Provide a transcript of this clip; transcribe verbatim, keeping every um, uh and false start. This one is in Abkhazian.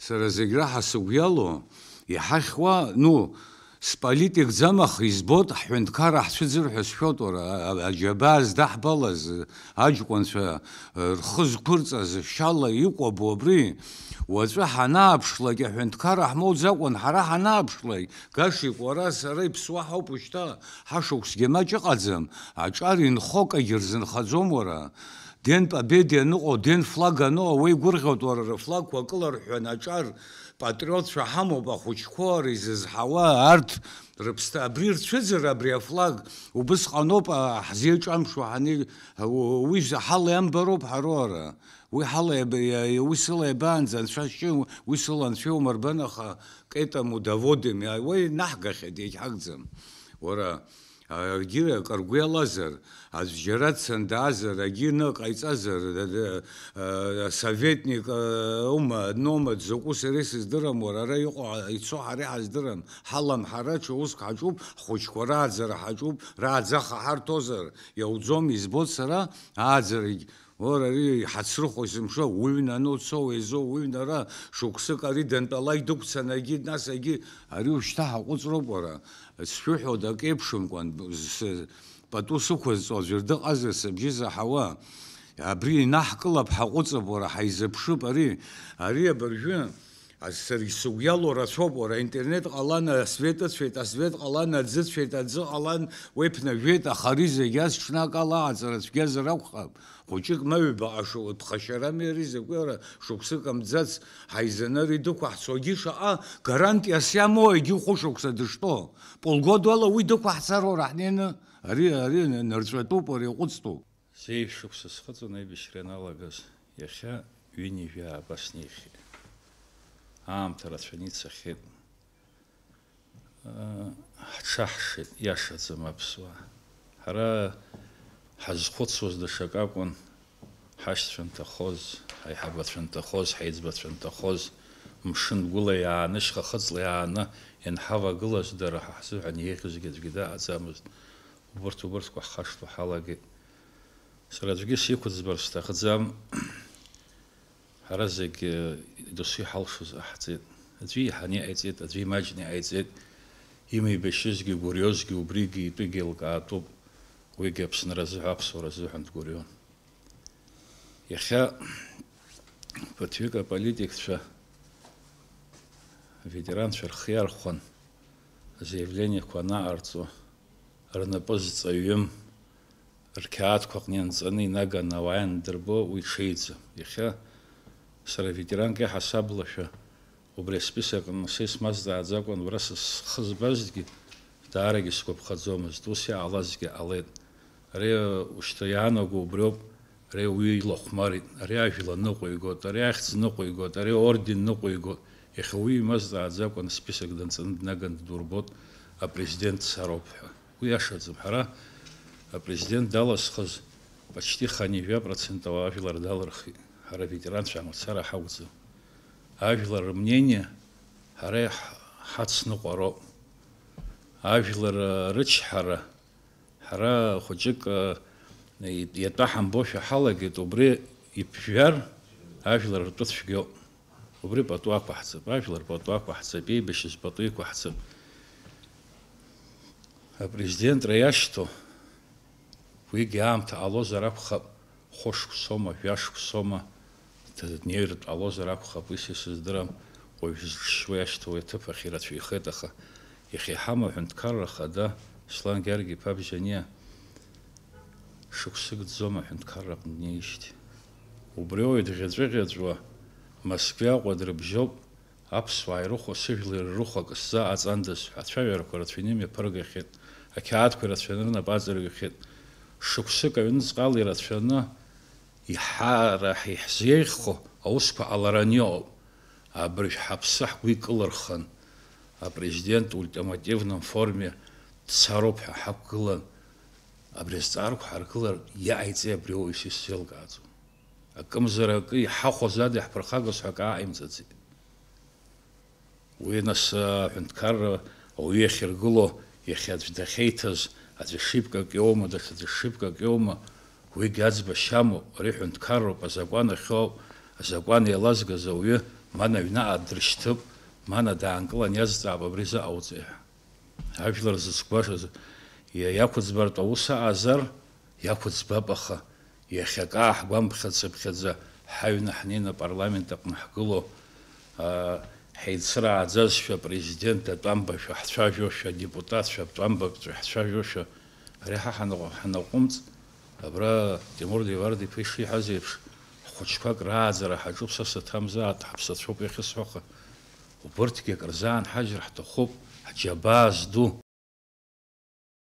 Сара зегь раҳа сыгәы иалоу, иҳахьуа, ну, сполитикӡам, аха избоит, ҳҳәынҭқарра ҳцәыӡыр ҳәа сшәоит, уара, а-, а-, аџьабаа здаҳбалаз, аҷкәынцәа, э, рхы зқәырҵаз, шьала икәабо абри, уаҵәы ҳанааԥшлак, аҳәынҭқарра ҳмоуӡакәан, ҳара ҳанааԥшлак, Гашик, уара, сара иԥсуа ҳауп ушьҭа, ҳашықәсгьы маҷ ыҟаӡам, аҿар инхо акагьы рзынхаӡом, уара. Ден Победы аныҟоу, Ден флаг аныҟоу, уеигәырӷьоит, уара, рыфлагқәа кылырҳәҳәан, аҿар патриотцәа ҳамоуп, ахәыҷқәа, уара, изызҳауа, арҭ рыԥсҭа-, абри рцәыӡыр, абри афлаг, убысҟаноуп, а, ҳзеиҿамԥшуа ҳани-, у-, уи ҳала иамбароуп ҳара, уара. Уи ҳала иаба-, иа-, уи сыла иабаанӡа, анцәа шьы, уи сыла анцәа иумырбан, аха кетому доводим, иа-, уи наҳгахьеит, иагьҳагӡам. Уара, Агьы акыр гәы иалазар, аӡә џьара дцан даазар, агьы ныҟаиҵазар, д-, д-, а, советник, а, ума, нома, дзакәу сара исыздырам, уара, ара иҟоу ицо ҳара иҳаздырам, ҳалам ҳара, ҽа уск ҳаҿуп, ҳхәыҷқәа рааӡара ҳаҿуп, рааӡаха ҳарҭозар, иауӡом, избоит сара, ааӡарагь, Уара, ари иҳацрыхо есымша уҩны ануцо, уеизо уҩны ара, шықәсык ари дантәалак дықәцаны агьи, нас агьи, ари ушьҭа ҳаҟәыҵроуп, уара. Сшәыҳәоит, ак еиԥшымкәан, с-, пату сықәызҵо аӡәыр дыҟазар, сыбжьы заҳауа. Абри инаҳкылап, ҳаҟәыҵып, уара, ҳаизыԥшып ари. Ари абыржәы, а, сара исыгәиало рацәоуп, уара, аинтернет ҟалан, асвет ыцәеит, асвет ҟалан, аӡы ыцәеит, аӡы ҟалан, уеиԥнажәеит, аха ари зегь ас ҽнак ала аҟаҵара цәгьазар акәхап. Хәыҷык ма ҩбаҟа шу-, ԥхашьарами ари закәи, ара шықәсык амӡац ҳаизаны ари дықәаҳцогьы шаҟа гарантиас иамоу егьи хәышықәса дыштәоу. Полгодала уи дықәаҳцароура ҳнеины, ари, ари нырҵәатәуп, ари ҟәыҵтәуп. Зеижә шықәса схыҵуан аибашьра ианалагаз, иахьа ҩынҩажәа ааба снеихьеит. Аамҭа рацәаны ицахьеит. Ҳҽаҳшеит, иашаӡам аԥсуаа. Ҳара ҳазхәыцуаз даҽак акәын, ҳашьцәа анҭахоз, ҳаиҳабацәа анҭахоз, ҳаиҵбацәа анҭахоз, мшын гәыла иааны, шьха хыҵла иааны ианҳавагылаз, дара ҳа ҳзыҳәан еиӷьызгьы аӡәгьы дыҟаӡамызт. Убырҭ, убырҭқәа ҳхашҭуа ҳалагеит. Сара аӡәгьы сиқәыӡбар сҭахӡам. Ҳара зегь, э, досу иҳалшоз ҟаҳҵеит. Аӡәы иаҳаны иҟаиҵеит, аӡәы имаҷны иҟаиҵеит. Имеибашьызгьы, игәырҩозгьы убригьы итәыгьы еилкаатәуп. Уигьы Аԥсынра азыҳәа, аԥсуара азыҳәан дгәырҩон. Иахьа ԥыҭҩык аполитикцәа, аветеранцәа рхы иархәан, азаиавлениақәа анаҟарҵо, рнапы зҵаҩым, рқьаадқәа аҟны ианҵаны инаганы ауаа иандырбо уи ҽеиӡам. Иахьа сара ветеранк иаҳасаблашәа убри асписок аҟны са исмазҵааӡакәан убра са схы збазҭгьы даарагьы сгәаԥхаӡомызт, ус иҟалазгьы ҟалеит. Ари ушьҭа иаанаго убриоуп, ари ауаҩы илахәмарит, ари ажәла ныҟәигоит, ари ахьӡ ныҟәигоит, ари аорден ныҟәигоит. Иахьа уи имазҵааӡакәан список данҵаны днаганы дурбот, апрезидент дцароуп ҳәа. Уи иашаӡам. Ҳара апрезидент далазхыз почти хынҩажәа процент ауаа ажәлар далырхит. Ҳара аветеранцәа амацара ҳакәӡам. Ажәлар рмнение ҳара иаҳ-, ҳацныҟәароуп. Ажәлар рычҳара ҳара хәыҷык, э, иатәа ҳамбошәа ҳалагеит, убри иԥжәар ажәлар ртәы цәгьоуп. Убри пату ақәаҳҵап, ажәлар пату ақәаҳҵап, еибашьыз пату иқәаҳҵап. Апрезидентра иашьҭоу, уигьы аамҭа ҟалозар акәхап, хәышықәсоума, жәашықәсоума, д-, днеиртә ҟалозар акәхап, уи са исыздырам, уажә зҽшьуа иашьҭоу аҭыԥ ахь ирацәаҩхеит, аха иахьа иҳамоу аҳәынҭқарра ахада Аслан Гьаргь-иԥа Бжьаниа шықәсык дӡом аҳәынҭқарра аҟны днеижьҭеи. Убри ауаҩ дӷьаҵәыӷьаҵәуа Москвеи Аҟәа дрыбжьоуп, аԥсуаа ирыхәо сыжәлар ирыхәо акы сзааҟаҵандаз ҳәа ацәажәарақәа рацәаҩны имҩаԥыргахьеит, ақьаадқәа ирацәаны рнапы аҵарҩхьеит. Шықәсык аҩныҵҟала ирацәаны иҳара иаҳзеиӷьхо аусқәа ҟалараны иҟоуп. Абыржә ҳаԥсы ҳгәы икылырхын, апрезидент ультимативном форме дцароуп ҳәа ҳақәгылан, абри азҵаарақәа ҳаргылар, иҟаиҵеи абри ауаҩ сеилкааӡом. Акымзар акы иҳахәоз ада иаҳԥырхагоз ҳәа акы ааҟаимҵаӡеит. Уи нас аҳәынҭқарра ауаҩы иахьыргыло, иахьа аӡә дахьеиҭаз, аӡәы шипкак иоума, даҽаӡәы шипкак иоума, уигьы аӡбашьа амоуп, ари ҳәынҭқарроуп, азакәан ахьоу, азакәан еилазгаз ауаҩы Мана аҩнаҟа дрышьҭып, Мана даанкылан иазҵаап абри заҟауҵеи ҳәа. Ажәлар зызгәашаз иа-, иақәыӡбартә аус аҟазар, иақәыӡбап, аха иахьакы ааҳгәамԥхьацыԥхьаӡа ҳаҩны ҳнеины апарламент аҟны ҳгыло, аа, ҳеицырааӡазшәа, апрезидент атәамбашәа ҳцәажәошәа, адепутатцәа атәамбаҵәҟьа ҳцәажәошәа, ари ҳа ҳанаҟ-, ҳанаҟәымҵ, абра Тимур Ливард-иԥа ишиҳәаз еиԥш, ҳхәыҷқәак рааӡара ҳаҿуп, са саҭамзаат, ҳаԥсацәоуп иахьысҳәо, аха убырҭгьы акыр заанҳажьыр ҳҭахуп, ҳџьабаа зду,